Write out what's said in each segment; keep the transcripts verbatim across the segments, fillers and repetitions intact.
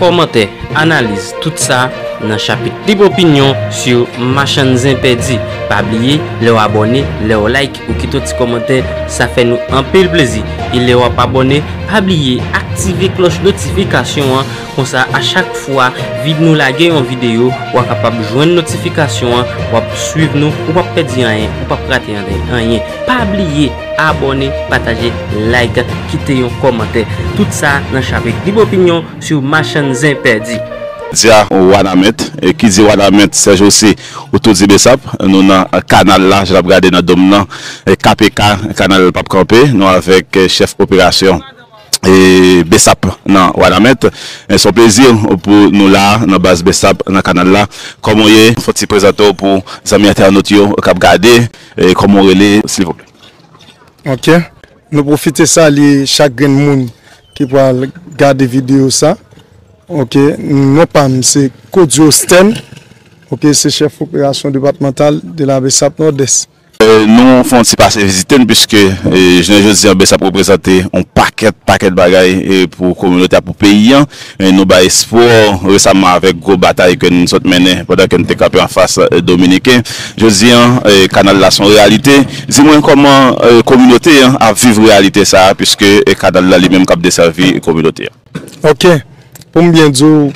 Kòmantè, analiz, tout sa nan chapit Lib Opinyon sou Machann Zen Pèdi. Pa bliye, lè w abòne, lè w like, ou kite yon ti kòmantè, sa fè nou anpil plezi. E lè w ap abòne, pa bliye aktive klòch notifikasyon an, konsa a chak fwa vid nou lage yon videyo, w a kapab jwenn notifikasyon an, w ap swiv nou, ou p ap pèdi anyen, ou p ap rate anyen. Pa bliye abòne, pataje, like, kite yon kòmantè. Tout sa nan chapit Lib Opinyon sou Machann Zen Pèdi. Dia Wanament, e ki di Wanament, Sèjousi, ou tou di Besap, nou nan kanal la, jan n ap gade nan dòm nan, e K P K, kanal p ap kanpe, nou avèk, e, chèf operasyon, e, Besap nan Wanament. E se yon plezi pou nou la, nan baz Besap, nan kanal la. Kòman w ye? Fò ti prezante w pou zanmi entènot yo k ap gade, e, kòman w rele, silvouplè? Ok. Nou pwofite salye chak grenn moun ki pral gade videyo sa. Ok, non pa m se Kodio Sten. Ok, se chèf operasyon depatmantal de la Besap Nòdès. E, nou fè yon ti pase vizite n, piske, e, jounen jodi a, Besap reprezante yon pakèt, pakèt bagay, e, pou kominote a, pou peyi a. E nou bay espwa resaman avèk gwo batay ke n sot mennen pandan ke n te kanpe anfas, e, Dominiken. Jodi a, e, kanal la se yon reyalite. Di mwen kòman, e, kominote a ap viv reyalite sa a, piske, e, kanal la li menm k ap desèvi kominote a. Ok. Pou m byen di w,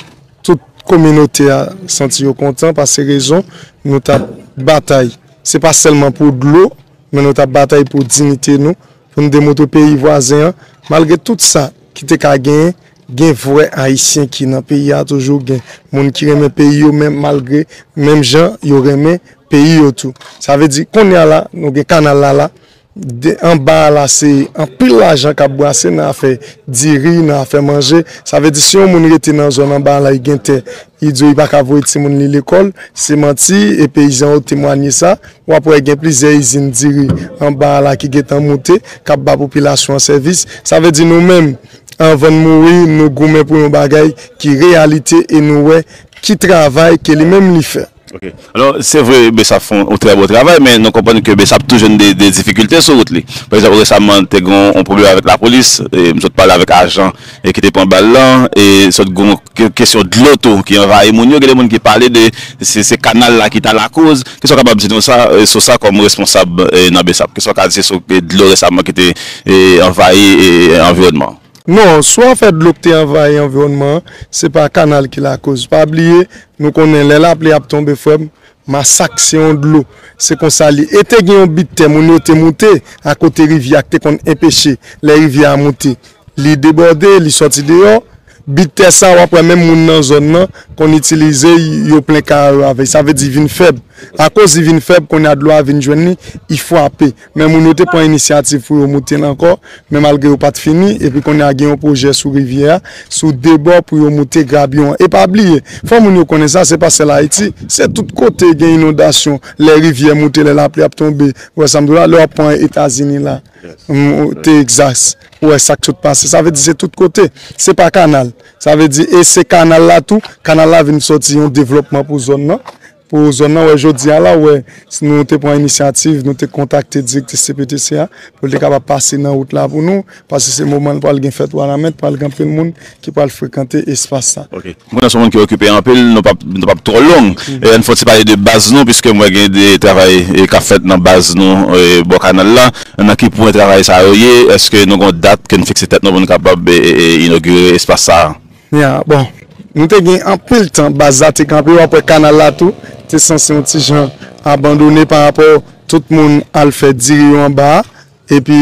tout kominote a santi yo kontan, paske rezon, nou t ap batay. Se pa sèlman pou dlo, men nou t ap batay pou diyite nou, pou n te montre peyi vwazen an, malgre tout sa ki te ka genyen, gen vrè Ayisyen ki nan peyi a toujou, gen moun ki renmen peyi yo, men malgre, menm jan yo renmen peyi yo tou. Sa vle di, kounye a la, nou gen kanal la la, de, anba a la, se anpil lajan k ap brase nan afè diri, nan afè manje. Sa vle di, si yon moun rete nan zòn anba a la, li gen tè, li di w li pa ka voye timoun li lekòl, se manti, e peyizan yo temwanye sa. W ap wè gen plizyè izin diri anba a la ki gentan moute, k ap ba popilasyon an sèvis. Sa vle di nou menm, anvan n mouri, nou goumen pou yon bagay ki reyalite e nou wè ki travay ke li menm li fè. Ok. Alò, se vre, Besap fè yon, yon trè bon travay, men nou konprann ke Besap tou jwenn de, de difikilte sou wout li. Pa egzanp, resaman, te gen yon pwoblèm avèk lapolis, e m sot pale avèk ajan e ki te pran bal lan, e sot gen yon ke-, kesyon dlo tou ki anvayi moun yo. Gen de moun ki pale de se, se kanal la ki ta lakoz. Kisa w kapab di nou sa, e, sou sa kòm responsab, e, nan Besap? Kisa w ka di sou, e, dlo resaman ki te, e, anvayi, e, anviwònman an? Non, sou afè dlo k te anvayi anviwònman an, se pa kanal ki lakoz. Pa bliye, nou konnen lè lapli ap tonbe, frè m, masak se yon dlo. Se konsa li. E te gen yon bit tè, moun yo te moute akote rivyè a k te konn enpeche lè rivyè a moute. Li debòde, li sòti deyò. Bit tè sa, w ap wè menm moun nan zòn nan konn itilize, yo plen kay yo avè l. Sa vle di vin fèb. Akoz li vin fèb, kounye a dlo a vin jwenn li, li frape. Men moun yo te pran inisyativ pou yo moute l ankò, men malgre yo pa t fini, epi kounye a gen yon pwojè sou rivyè a, sou de bò pou yo moute grabyon an. E pa bliye, fò moun yo konnen sa, se pa sèl Ayiti, se tout kote gen inondasyon, lè rivyè moute, lè lapli ap tonbe, ou wè sa m di w la, lè w ap pran Etazini la, m, Tegzas, ou wè sa k sot pase. Sa vle di se tout kote, se pa kanal. Sa vle di, e se kanal la tou, kanal la vin sòti yon devlòpman pou zòn nan. Pou zòn nan, wè, jodi a la, wè, si nou te pran inisyativ, nou te kontakte direktè C P T C a, pou l te kapab pase nan wout la pou nou, paske se moman l pral gen fèt Wanament, pral gen anpil moun ki pral frekante espas sa. Ok. M konnen se yon moun ki okipe anpil, nou p ap, nou p ap twò long. E, ann fè yon ti pale de baz nou, piske m wè gen de travay, e, k ap fèt nan baz nou, e, bò kanal la. Nan ki pwen travay sa yo ye? Èske nou gen yon dat ke n fikse tèt nou pou n kapab, e, e, e, inogire espas sa a? Ya, bon, nou te gen anpil tan, baz la te kanpe, w ap wè kanal la tou, te sanse yon ti jan abandone pa rapò tout moun al fè diri yo anba a, epi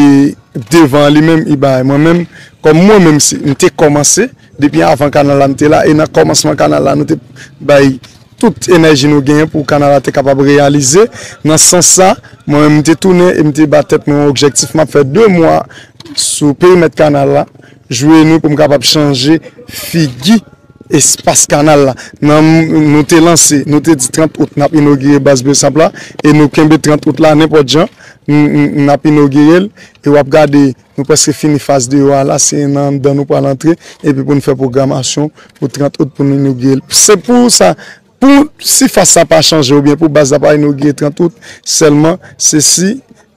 devan an li menm, li bay. Mwen menm, kòm mwen menm, si, m te kòmanse, depi avan kanal la, m te la, e nan kòmansman kanal la, nou te bay tout enèji nou genyen pou kanal la te kapab reyalize. Nan sans sa, mwen menm, m te tounen e m te ba tèt mwen yon objektif, m ap fè de mwa sou perimèt kanal la, jwe nou pou m kapab chanje figi espas kanal la. Nan, nou te lanse, nou te di trant out n ap inogire baz Besap la, e nou kenbe trant out la nenpòt jan, n, n, n ap inogire l, e w ap gade, nou prèske fini faz deyò a la, se nan anndan nou pral antre, epi pou n fè pwogramasyon pou trant out pou nou inogire l. Se pou sa, pou sifas sa pa chanje oubyen pou baz la pa inogire trant out, sèlman se si,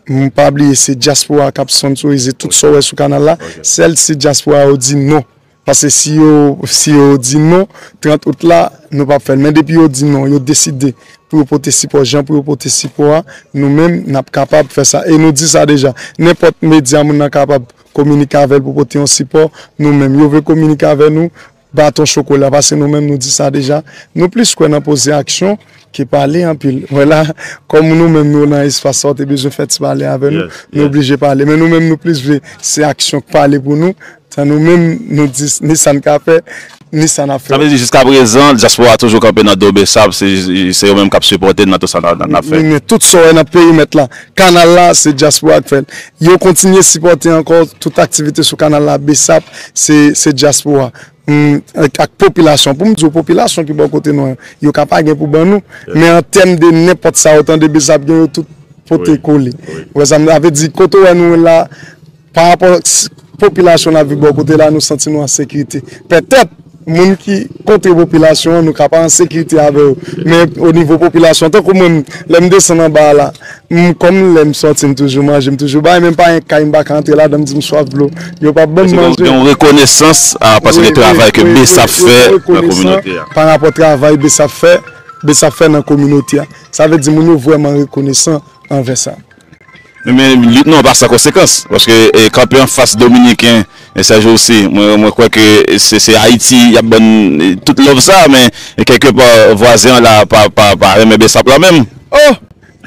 m pa bliye, se dyaspora k ap sponsorize tout sa w wè sou kanal la, sèl si dyaspora yo di non. Paske si yo, si yo di non, trant out la, nou p ap fè l. Men depi yo di non, yo deside pou yo pote sipò, jan pou yo pote sipò a, nou menm, n ap kapab fè sa. E nou di sa deja, nenpòt medya moun nan kapab kominike avè l pou pote yon sipò, nou menm, yo vle kominike avè nou, baton chokola, paske nou menm, nou di sa deja, nou plis kwè nan poze aksyon ke pale anpil. Wè la, kòm nou menm, nou nan espas sa, w te bezwen fè ti pale avè nou, nou oblije pale. Men nou menm, nou plis vle, se aksyon k pale pou nou. Tan nou menm, nou di ni sa n ka fè, ni sa n ap fè. Sa vle di, jiska prezan, dyaspora toujou kanpe nan do Besap, se, se yo menm k ap sipòte n nan tout sa n ap, n ap fè. Men tout sa w wè nan perimèt la, kanal la, se dyaspora k fè l. Yo kontinye sipòte ankò tout aktivite sou kanal la, Besap, se, se dyaspora. Hmm, ak, ak popilasyon. Pou m di w, popilasyon ki bò kote nou an, yo ka pa gen pou ban nou, men an tèm de nenpòt sa yo tande Besap gen, yo tout pote kole. Ou wè sa m, sa vle di, kote w wè nou la, pa rapò s-, popilasyon n ap viv bò kote la, nou santi nou an sekirite. Petèt, moun ki kontre popilasyon an, nou ka pa an sekirite avè yo. Men o nivo popilasyon, tankou mwen, lè m desann anba a la, m, kòm lè m sòti, m toujou manje, m toujou bay, men m pa gen kay, m pa ka antre ladan, m di m swaf dlo, yo p ap ban m manje. Gen yon rekonesans, a, paske de travay ke Besap fè nan kominote a. Pa rapò travay Besap fè, Besap fè nan kominote a. Sa vle di moun yo vrèman rekonesan anvè sa. Men, men lit nou an pa san konsekans, paske, e, kanpe anfas Dominiken, e, sèjousi, mwen, mwen kwè ke se, se Ayiti y ap ban n, e, tout love sa, men, e, kèlkepa, vwazen an la pa, pa, pa renmen Besap la menm. Oh!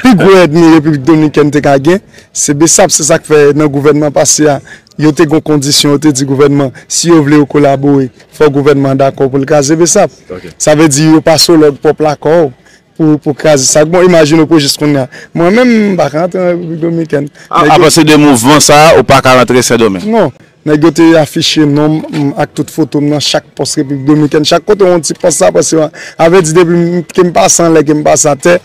Pi gwo ènmi Repiblik Dominikèn te ka gen, se Besap, se sa k fè nan gouvènman pase a, yo te gon kondisyon, yo te di gouvènman, si yo vle yo kolabore, fò gouvènman an dakò pou l kraze Besap. Sa vle di yo pase w lòd pwòp lakò w. Pou, pou kraze sa. Bon, imajine w pou jis kounye a. Mwen menm, m pa ka antre an Repiblik Dominikèn. A, apati de mouvman sa a, ou pa ka rantre Sendomeng? Non. Nèg yo te afiche non m, m, ak tout foto m nan chak pòs Repiblik Dominikèn. Chak kote w wè yon ti pòs sa, pase a, avè di depi m, ke m pase anlè, ke m pase atè,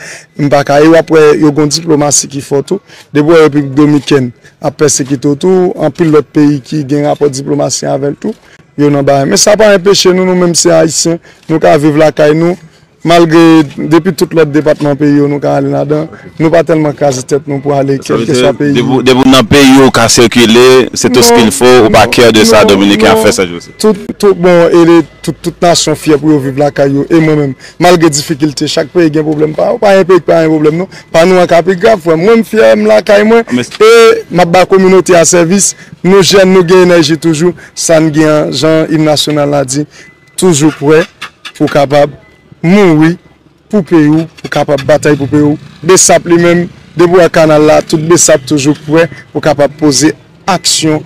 m pa ka. E w ap wè yo gon diplomasi ki fò tou. Depi w wè Repiblik Dominikèn ap pèsekite w tou, anpil lòt peyi ki gen rapò diplomasi avè l tou, yo nan bagay. Men sa pa enpeche nou, nou menm se Ayisyen, nou ka viv lakay nou, malgre depi tout lòt depatman peyi yo nou ka ale ladan, nou pa tèlman kraze tèt nou pou ale kèlkeswa peyi. Depi, depi w nan peyi w ka sikile, c'est tout ce qu'il faut, ou pa care de sa Dominiken ap fè sa jou sa. Tout, tout, bon, e tout, tout nasyon fyè pou yo viv lakay yo, e mwen menm, malgre difikilte, chak peyi gen pwoblèm pa yo, pa gen peyi ki pa gen pwoblèm non, pa nou an ka pi grav, frè m. Mwen m fyè, m lakay mwen, e m ap ba kominote a sèvis, nou jèn, nou gen enèji toujou, sa n gen an, jan im nasyonal la di, toujou prè pou kapab mouri pou peyi w, pou kapab batay pou peyi w. Besap li menm, depi w wè kanal la, tout Besap toujou prè pou kapab poze aksyon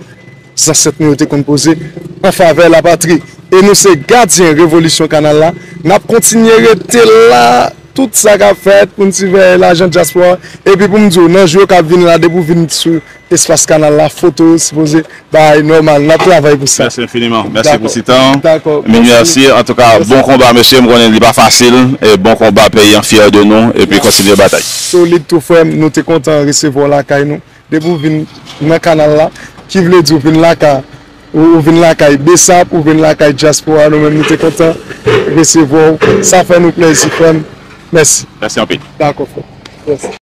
zansèt nou yo te konn poze an favè lapatri. E nou se gadyen revolisyon kanal la. N ap kontinye rete la, tout sa k ap fèt pou n siveye lajan dyaspora. Epi pou m di w, nan jou yo k ap vini la, depi w vin sou espas kanal la, foto yo sipoze bay nòmal. N ap travay pou sa. Mèsi enfiniman. Mèsi pou ti tan. Dakò. Mil mèsi. Antouka, bon konba, mesye. M konnen li pa fasil. E bon konba, peyi an fyè de nou. Epi kontinye batay. Solid tou, frè m. Nou te kontan resevwa w lakay nou. Depi w vin nan kanal la, ki vle di w vin lakay, ou, ou vin lakay Besap, ou vin lakay dyaspora, nou menm nou te kontan resevwa w. Sa fè nou plèzi, frè m. Mèsi. Mèsi anpil. Dakò, frè m. Mèsi.